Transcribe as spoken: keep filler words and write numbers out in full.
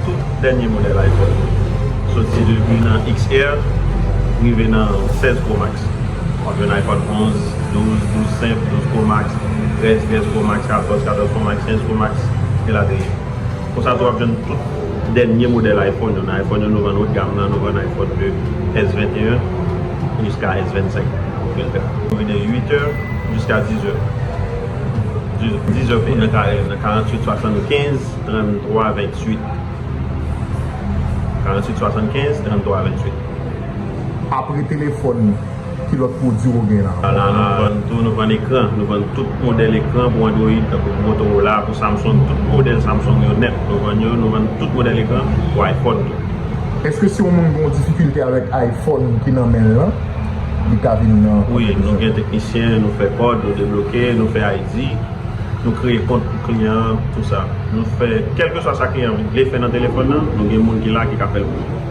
Tout dènye modèl iPhone. Soti depi nan X R rive nan sèz Pro Max. W ap jwenn iPhone onz, douz, douz senp, douz Pro Max, trèz, trèz Pro Max, katòz, katòz Pro Max, kenz Pro Max, elatriye. Konsa tou w ap jwenn tout dènye modèl iPhone yo. Nan iPhone yo nou vann haut de gamme nan, nou vann iPhone de S venteyen jiska S vennsenk Ultra. Nou vin de uit è jiska diz è. Diz è pile nan karè nan karanntuit swasannkenz, tranntwa venntuit. Karanntuit swasannkenz, tranntwa venntuit. Apre telefòn, ki lòt pwodui ou gen la? La, nou vann tou, nou vann ekran, nou vann tout modèl ekran pou Android, tankou pou Motorola, pou Samsung, tout modèl Samsung yo nèt, nou vann yo, nou vann tout modèl ekran pou iPhone tou. Èske si yon moun gen yon difikilte avèk iPhone ki nan men l lan, li ka vin nan Wi, nou gen teknisyen, nou fè kòd, nou debloke, nou fè I D, nou kreye kont pou kliyan an, tout sa. Nou fè, kèlkeswa sa kliyan an vle fè nan telefòn nan, nou gen moun ki la ki ka fè l pou li.